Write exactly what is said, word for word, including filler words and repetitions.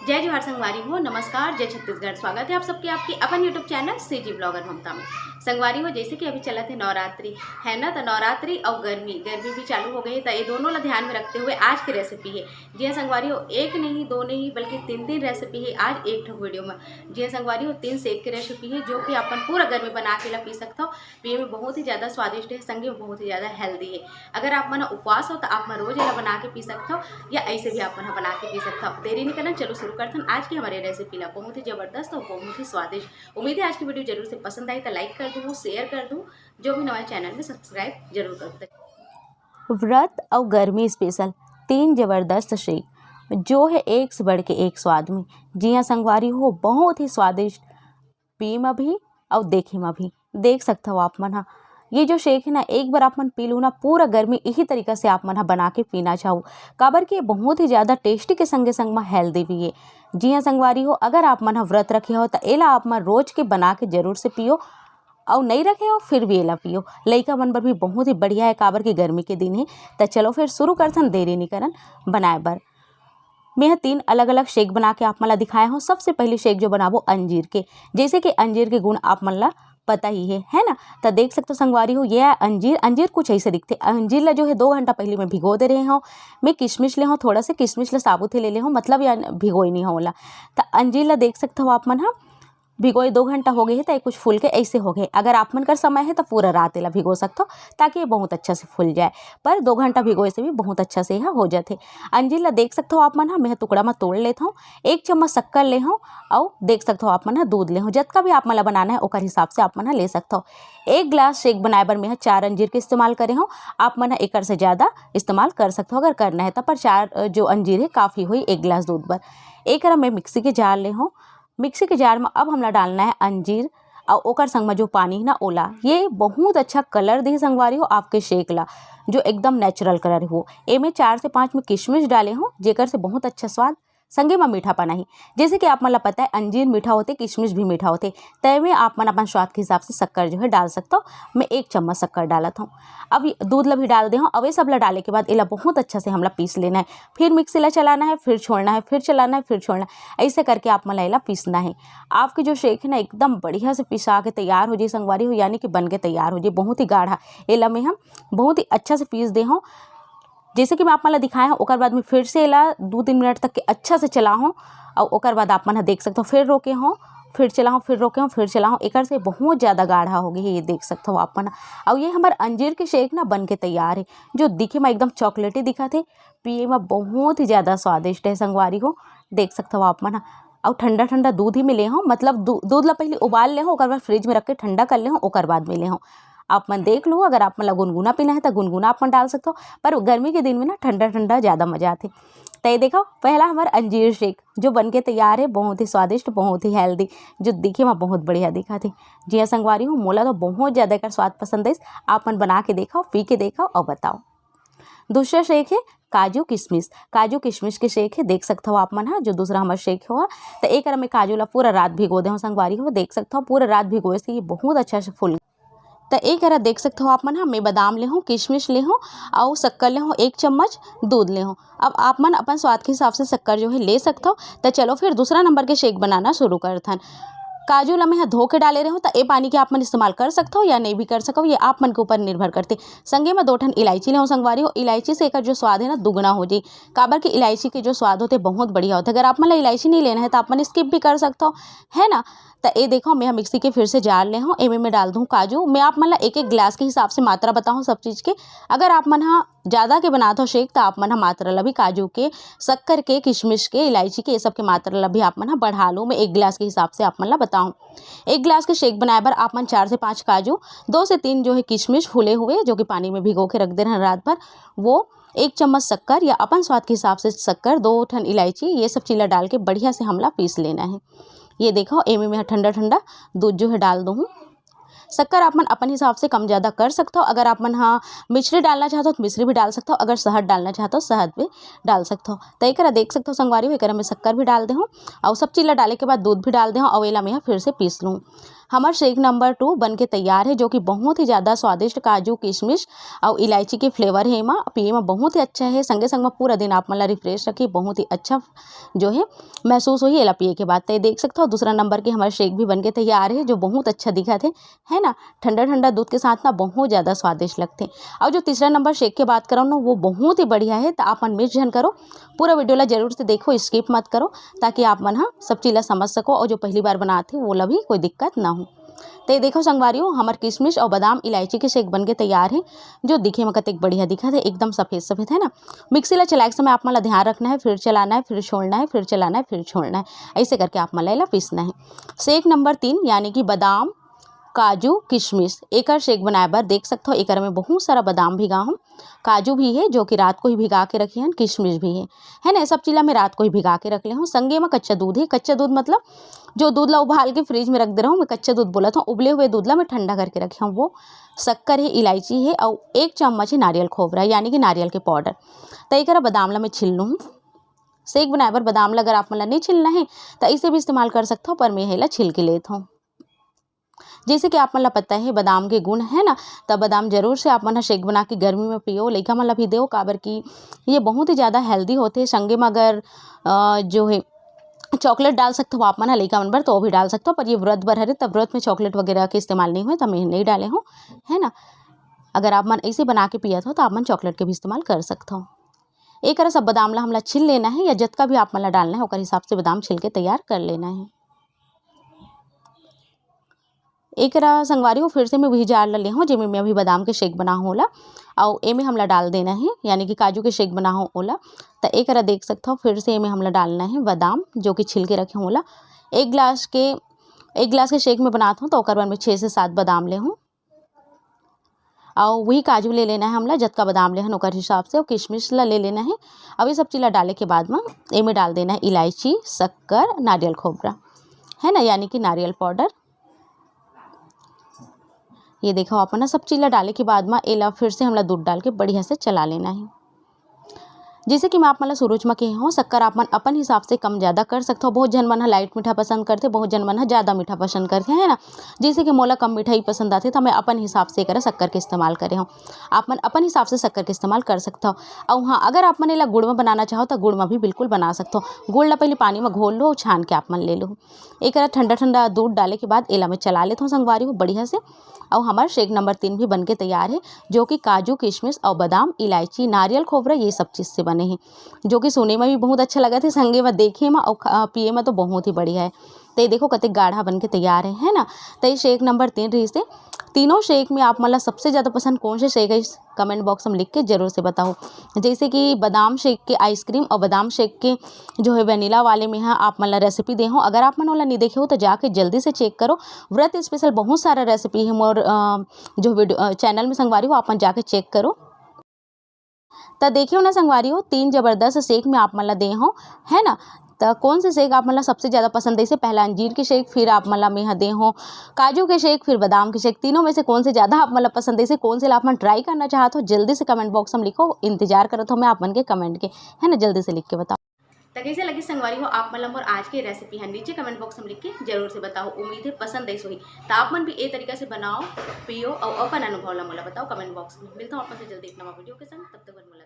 जय जोहार संगवारी हो, नमस्कार, जय छत्तीसगढ़। स्वागत है आप सबके आपके अपन YouTube चैनल सीजी ब्लॉगर ममता में। संगवारी हो, जैसे कि अभी चलत है नवरात्रि, है ना, तो नवरात्रि और गर्मी, गर्मी भी चालू हो गई है, तो ये दोनों ला ध्यान में रखते हुए आज की रेसिपी है। जी हाँ संगवारी हो, एक नहीं, दो नहीं, बल्कि तीन तीन रेसिपी है आज एक ठो वीडियो में। जी हाँ संगवारी हो, तीन शेक की रेसिपी है, जो कि अपन पूरा गर्मी बना के ला पी सकते हो। पिए में बहुत ही ज़्यादा स्वादिष्ट है, संगे में बहुत ही ज़्यादा हेल्दी है। अगर आप मन उपवास हो तो आप मन रोज एला बना के पी सकते हो, या ऐसे भी आप मन बना के पी सकते हो। देरी नहीं करना, चलो शुरू करथन आज की हमारी रेसिपी ला। बहुत ही जबरदस्त और बहुत ही स्वादिष्ट। उम्मीद है आज की वीडियो जरूर से पसंद आई, तो लाइक कर दूँ, शेयर कर दूँ, जो भी नवा चैनल में सब्सक्राइब जरूर कर दे। व्रत और गर्मी स्पेशल तीन जबरदस्त शेक, जो है एक से बढ़ के एक स्वाद में। जी हाँ संगवारी हो, बहुत ही स्वादिष्ट, पी में भी और देखे में भी। देख सकते हो आप मन हा, ये जो शेक है ना, एक बार आप मन पी लू ना, पूरा गर्मी यही तरीका से आप मन हा बना के पीना चाहू, काबर कि ये बहुत ही ज़्यादा टेस्टी के संगे संग में हेल्दी भी है। जी हाँ संगवारी हो, अगर आप मन हा व्रत रखे हो तो एला आप मन रोज के बना के जरूर से पियो, और नहीं रखे हो फिर भी एला पियो। लइका मन बर भी बहुत ही बढ़िया है, काबर कि गर्मी के दिन है। तो चलो फिर शुरू करथन, देरी नहीं करन बनाए बर। मैं ह तीन अलग-अलग शेक बना के आप मन ला दिखाए हूँ। सबसे पहली शेक जो बनाबो अंजीर के, जैसे कि अंजीर के गुण आप मन ला पता ही है, है ना? त देख सकते हो संगवारी हो, ये है अंजीर। अंजीर कुछ ऐसे दिखते। अंजीर ला जो है दो घंटा पहले मैं भिगो दे रहे हूँ। मैं किशमिश ले हूँ, थोड़ा से किशमिश ला साबुत ही ले ले हूँ, मतलब या भिगोई नहीं होला। त अंजीर ला देख सकते हो आप मन ह, भिगोए दो घंटा हो गए है, त ये कुछ फूल के ऐसे हो गए। अगर आप मन कर समय है तो पूरा रात एला भिगो सकते हो, ताकि ये बहुत अच्छा से फूल जाए। पर दो घंटा भिगोए से भी बहुत अच्छा से यह हो जाते। अंजीर ला देख सकते हो आप मन ह, मैं टुकड़ा में तोड़ लेता हूँ। एक चम्मच शक्कर ले हूँ, और देख सकते हो आप मन ह दूध ले हूँ। जतका भी आप मन ला बनाना है ओकर हिसाब से आप मन ह ले सकते हो। एक गिलास शेक बनाए बर मैं ह चार अंजीर के इस्तेमाल करे हूँ। आप मन ह एकर से ज़्यादा इस्तेमाल कर सकते हो अगर करना है तो, पर चार अ, जो अंजीर है काफ़ी हुई एक गिलास दूध बर। एक मैं मिक्सी के जार ले हूँ। मिक्सी के जार में अब हमला डालना है अंजीर और ओकर संग में जो पानी है ना ओला। ये बहुत अच्छा कलर दी संगवारी हो आपके शेक ला, जो एकदम नेचुरल कलर हो। एमे चार से पाँच में किशमिश डाले हूँ, जेकर से बहुत अच्छा स्वाद, संगे में मीठापन आही। जैसे कि आप मन ला पता है अंजीर मीठा होते, किशमिश भी मीठा होते, तय में आप मन अपन स्वाद के हिसाब से शक्कर जो है डाल सकते हो। मैं एक चम्मच शक्कर डालत हूँ। अब ये दूध ला भी डाल दे हूँ। अब ये सब ला डाले के बाद एला बहुत अच्छा से हमला पीस लेना है। फिर मिक्सी ला चलाना है, फिर छोड़ना है, फिर चलाना है, फिर छोड़ना है। ऐसे करके आप मन ला एला पीसना है। आपके जो शेक है ना एकदम बढ़िया से पिसा के तैयार हो जाए संगवारी हो, यानी कि बन के तैयार हो जाए। बहुत ही गाढ़ा एला में हम बहुत ही अच्छा से पीस दे हूँ। जैसे कि मैं आप मन ला दिखाए हूँ, ओकर बाद में फिर से एला दो तीन मिनट तक के अच्छा से चला हूँ। और ओकर बाद आप मन ह देख सकते हो, फिर रोके हूँ, फिर चला हूँ, फिर रोके हूँ, फिर चला हूँ। एकर से बहुत ज़्यादा गाढ़ा हो गई है, ये देख सकते हो आप मन। और ये हमार अंजीर के शेक ना बन के तैयार है, जो दिखे में एकदम चॉकलेटी दिखत है, पिए में बहुत ही ज़्यादा स्वादिष्ट है संगवारी हो। देख सकते हो आप मन ह। और ठंडा ठंडा दूध ही में ले हूँ, मतलब दू-, दूध ला पहले उबाल ले हूँ, ओकर बाद फ्रिज में रख के ठंडा कर ले हूँ, ओकर बाद में ले हूँ। आप मन देख लो, अगर आप मन ला गुनगुना पीना है तो गुनगुना आप मन डाल सकते हो, पर गर्मी के दिन में ना ठंडा ठंडा ज़्यादा मज़ा आथे। तो ये देखो, पहला हमार अंजीर शेक जो बन के तैयार है, बहुत ही स्वादिष्ट, बहुत ही हेल्दी, जो दिखे में बहुत बढ़िया दिखत है। जी हाँ संगवारी हो, मोला तो बहुत ज़्यादा एकर स्वाद पसंद है। आप मन बना के देखो, पी के देखो और बताओ। दूसरा शेक है काजू किशमिश। काजू किशमिश के शेक है, देख सकते हो आप मन ह, जो दूसरा हमार शेक हुआ। तो एक में काजू ला पूरा रात भिगो दे हो संगवारी हो, देख सकते हो पूरा रात भिगोए से ये बहुत अच्छा से फूल। तो एक देख सकते हो आप मन ह, मैं बादाम ले हूँ, किशमिश ले हूँ, और शक्कर ले हूँ एक चम्मच, दूध ले हूँ। अब आप मन अपन स्वाद के हिसाब से शक्कर जो है ले सकते हो। तो चलो फिर दूसरा नंबर के शेक बनाना शुरू करथन। काजू ला मैं ह धो के डाले रहे हूँ, तो ए पानी के आप मन इस्तेमाल कर सकते हो या नहीं भी कर सको, ये आप मन के ऊपर निर्भर करते। संगे में दो ठन इलायची ले हूँ संगवारी हो, इलायची से एकर जो स्वाद है ना दुगना हो जाई, काबर कि इलायची के जो स्वाद होते बहुत बढ़िया होते। अगर आप मन ला इलायची नहीं लेना है तो आप मन स्किप भी कर सकते हो, है ना। तो ये देखो, मैं ह मिक्सी के फिर से जार ले हूँ, एमे मैं डाल दूँ काजू। मैं आप मन ला एक एक गिलास के हिसाब से मात्रा बताऊँ सब चीज़ के। अगर आप मन ह ज़्यादा के बनात हो शेक, तो आप मन ह मात्रा ला भी काजू के, शक्कर के, किशमिश के, इलायची के, ये सब के मात्रा ला भी आप मन ह बढ़ा लो। मैं एक गिलास के हिसाब से आप मन ला बताऊँ। एक गिलास के शेक बनाए बर आप मन चार से पाँच काजू, दो से तीन जो है किशमिश फूले हुए, जो कि पानी में भिगो के रख दे रहन रात भर, वो एक चम्मच शक्कर या अपन स्वाद के हिसाब से शक्कर, दो ठन इलायची, ये सब चीज़ ला डाल के बढ़िया से हमला पीस लेना है। ये देखो, एमे मैं ठंडा ठंडा दूध जो है डाल दूँ। शक्कर आप मन अपन हिसाब से कम ज़्यादा कर सकते हो। अगर आप मन ह मिश्री डालना चाहते हो तो मिश्री भी डाल सकते हो, अगर शहद डालना चाहते हो शहद भी डाल सकते हो। तो एक देख सकते हो संगवारी हो, एक में शक्कर भी डाल दे हूँ और सब चीज़ ला डाले के बाद दूध भी डाल दे हूँ और एला मैं ह फिर से पीस लूँ। हमर शेक नंबर टू बन के तैयार हे, जो कि बहुत ही ज़्यादा स्वादिष्ट काजू, किशमिश अउ इलायची के फ्लेवर हे एमा। पिए में बहुत ही अच्छा हे, संगे संग में पूरा दिन आप मन ला रिफ्रेश रखही, बहुत ही अच्छा जो हे महसूस होही एला पिए के बाद। तो ये देख सकथो, दूसरा नंबर के हमर शेक भी बन के तैयार हे, जो बहुत अच्छा दिखत हे, है ना। ठंडा ठंडा दूध के साथ ना बहुत ज़्यादा स्वादिष्ट लगथे। और जो तीसरा नंबर शेक के बात करव ना, वो बहुत ही बढ़िया हे, तो आप मन मिस झन करो, पूरा वीडियो ला जरूर से देखो, स्किप मत करो, ताकि आप मन ह सब चीज़ ला समझ सको और जो पहली बार बनात हे, वो ला भी कोई दिक्कत ना हो। तो ये देखो संगवारी हो, हमर किशमिश और बादाम इलायची के शेक बन के तैयार हे, जो दिखे में कतेक बढ़िया दिखत हे, एकदम सफेद सफेद, है ना। मिक्सी ला चलाए के समय आप मन ला ध्यान रखना हे, फिर चलाना हे, फिर छोड़ना हे, फिर चलाना हे, फिर छोड़ना हे, ऐसे करके आप मन ला एला पीसना हे। शेक नंबर तीन यानी कि बादाम, काजू, किशमिश, एकर शेक बनाए बर देख सकथो, एकर में बहुत सारा बादाम भिगा हूँ, काजू भी हे जो कि रात को ही भिगा के रखे हन, किशमिश भी हे, है ना। ये सब चीज़ ला मैं रात को ही भिगा के रख ले हूँ। संगे में कच्चा दूध हे, कच्चा दूध मतलब जो दूध ला उबाल के फ्रिज में रख दे रहूँ, मैं कच्चा दूध बोलत हूँ, उबले हुए दूध ला मैं ठंडा करके रखे हूँ। वो शक्कर हे, इलायची हे और एक चम्मच हे नारियल खोबरा यानी कि नारियल के पाउडर। तो एकरा बादाम ला मैं छील लूँ। शेक बनाए बर बादाम ला अगर आप मन ला नहीं छीलना हे, तो ऐसे भी इस्तेमाल कर सकथो, पर मैं एला छील के लेत हूँ। जैसे कि आप मन ला पता हे बादाम के गुण, है ना, त बादाम जरूर से आप मन ह शेक बना के गर्मी में पियो, लइका मन ला भी देव, काबर कि ये बहुत ही ज़्यादा हेल्दी होथे। संगे में अगर अ, जो हे चॉकलेट डाल सकथो आप मन ह लइका मन बर, तो वो भी डाल सकथो, पर ये व्रत बर हरे, तब व्रत में चॉकलेट वगैरह के इस्तेमाल नहीं होय, त मैं नहीं डाले हूँ, है ना। अगर आप मन ऐसे बना के पियत हो, तो आप मन चॉकलेट के भी इस्तेमाल कर सकथो। एकरा सब बादाम ला हमला छील लेना हे, या जतका भी आप मन ला डालना हे, ओकर हिसाब से बादाम छील के तैयार कर लेना हे। एकरा संगवारी हो, फिर से मैं वही जार ला ले हूँ, जेमे मैं अभी बादाम के शेक बना हूँ ओला, अउ एमे हमला डाल देना हे, यानी कि काजू के शेक बना हूँ ओला। त एकरा देख सकथो, फिर से एमे हमला डालना हे बादाम, जो कि छिल के रखे हूँ ओला। एक गिलास के, एक गिलास के शेक में बनात हूँ, तो ओकर बर मैं छः से सात बादाम ले हूँ। अउ वही काजू ले लेना हे हमला, जतका बादाम ले हन ओकर हिसाब से, अउ किशमिश ला ले लेना हे। अब ये सब चीज़ ला डाले के बाद में एमे डाल देना हे इलायची, शक्कर, नारियल खोबरा, है ना, यानी कि नारियल पाउडर। ये देखो, अपन ना सब चीज़ ला डाले के बाद में एला फिर से हमला दूध डाल के बढ़िया से चला लेना हे। जैसे कि मैं आप मन ला शुरू म कहे हूँ, शक्कर आप मन अपन हिसाब से कम ज़्यादा कर सकथो। बहुत झन मन ह लाइट मीठा पसंद करथे, बहुत झन मन ह ज़्यादा मीठा पसंद करथे, है ना। जैसे कि मोला कम मिठाई पसंद आथे, तो मैं अपन हिसाब से एकरा शक्कर के इस्तेमाल करे हूँ। आप मन अपन हिसाब से शक्कर के इस्तेमाल कर सकथो। अउ हाँ, अगर आप मन एला गुड़ में बनाना चाहो, तो गुड़ में भी बिल्कुल बना सकथो। गुड़ ला पहले पानी में घोल लो, छान के आप मन ले लो। एकरा ठंडा ठंडा दूध डाले के बाद एला मैं चला लेथों संगवारी हो बढ़िया से। अउ हमर शेक नंबर तीन भी बन के तैयार हे, जो कि काजू, किशमिश अउ बादाम, इलायची, नारियल खोबरा, ये सब चीज़ से बने हे, जो कि सुने में भी बहुत अच्छा लगत हे, संगे में देखे में अउ खा-, पिए में तो बहुत ही बढ़िया हे। तो ये देखो, कतेक गाढ़ा बन के तैयार हे, है ना। तो ये शेक नंबर तीन रहिस हे। तीनों शेक में आप मन ला सबसे ज़्यादा पसंद कौन से शेक हे, कमेंट बॉक्स में लिख के जरूर से बताओ। जैसे कि बादाम शेक के आइसक्रीम और बादाम शेक के जो है वनीला वाले में ह आप मन ला रेसिपी दे हूँ। अगर आप मन ओला नहीं देखे हो, तो जाके जल्दी से चेक करो। व्रत स्पेशल बहुत सारा रेसिपी है मोर, अ, जो वीडियो, अ, चैनल में संगवारी हो, आप मन जाके चेक करो। त देखे हो ना संगवारी हो, तीन जबरदस्त शेक में आप मन ला दे हूँ, है ना। त कौन से शेक आप मन ला सबसे ज़्यादा पसंद है? जैसे पहला अंजीर के शेक, फिर आप मन ला मैं ह दे हूँ काजू के शेक, फिर बादाम के शेक। तीनों में से कौन से ज़्यादा आप मन ला पसंद है? जैसे कौन से ला आप मन ट्राई करना चाहत हो, जल्दी से कमेंट बॉक्स में लिखो, इंतजार करत हो मैं आप मन के कमेंट के, है ना, जल्दी से लिख के बताओ। त कैसे लगी संगवारी हो आप मन ला मोर आज के रेसिपी है, नीचे कमेंट बॉक्स में लिख के जरूर से बताओ। उम्मीद है पसंद आई होही। त आप मन भी ए तरीका से बनाओ, पियो और अपन अनुभव ला मोला बताओ कमेंट बॉक्स में। मिलता हूँ आप मन से जल्दी एक नवा वीडियो के संग, तब तक बर मोला